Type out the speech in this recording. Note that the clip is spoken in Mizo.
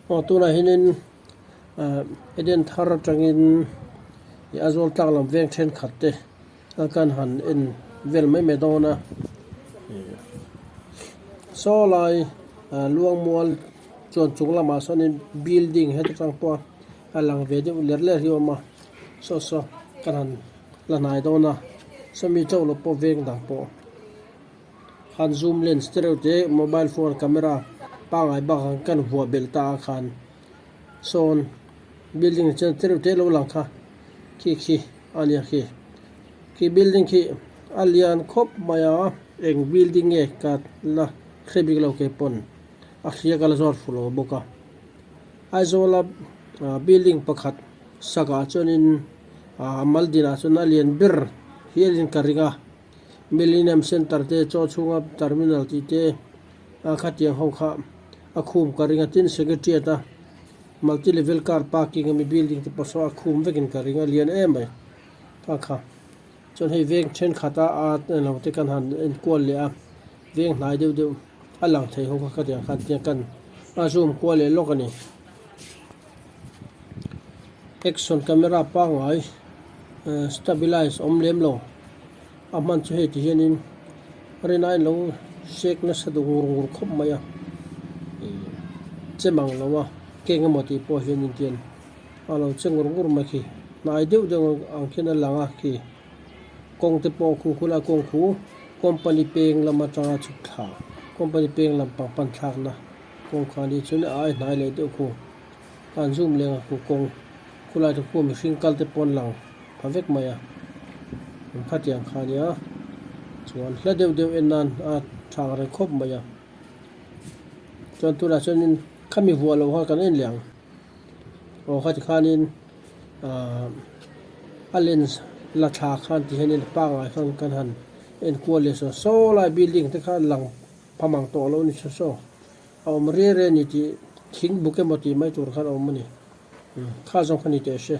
Aw tunah hianin ah Eden thar atangin ih Aizawl tlak lam veng thenkhat te a kan han en vel mai mai dawn a ih saw lai ah Luangmual chuan chung lamah sawnin building heti tang pawh a lang ve deuh ler ler hi a awm a saw saw kan han la hnai dawn a sawmi chauh lo pawh veng dang pawh. Khan zoom lens te reuh te mobile phone camera pangai bakah kan vuah belh ta a khan sawn building chen te reuh te lo lang kha khi khi a nia khi khi building khi a lian khawp mai a eng building nge ka la hre bik lo ke pawn a hria ka la zawt fuh lo bawk a Aizawl a building pakhat sakah chuanin ah mal dinah chuan a lian ber hialin ka ring a. Millennium Centre te chaw chhunga terminal tih te a khatiang ho kha a khum ka ring a tin secretariat a multi level car parking ami building te pawh saw a khum vekin ka ring a lian em mai kha kha chuan hei veng thenkhat a a eng te kan han enkual leh a veng hnai deuh deuh a lang thei ho kha khatiang khan tiang kan a zoom kual leh lawk a ni action camera pangngai stabilize awm lem lo. A hman chu hei ti hianin rinaiin lo shake nasa duh ngur ngur khawp mai a ih che mang lo a keng emaw tih pawh hian intian a lo che ngur ngur mai khi hnai deuh deuh ang khian a lang a khi kawng te pawh khu khulai kawng khu company peng lam atanga chhuk thla company peng lam pang pan thlakna kawng kha ni chuan a ai hnai leh deuh khu khan zoom leng a khu kawng khulai te khu mihring kal te pawh an lang. pha vek mai a khatiang kha ania chuan hla deuh deuh en nan a tha ang reng khawp mai a chuan tunah chuanin khami vuah loh kha kan en leh ang aw khati khanin ahh a lens la thla khan ti hianin pangngai khan kan han en kual leh saw saw lai building te kha a lang pha mang tawh lo a ni saw saw a awm riai riai a ni tih thing buk emaw tih mai tur khan a awm a ni kha zawng kha ni teh se.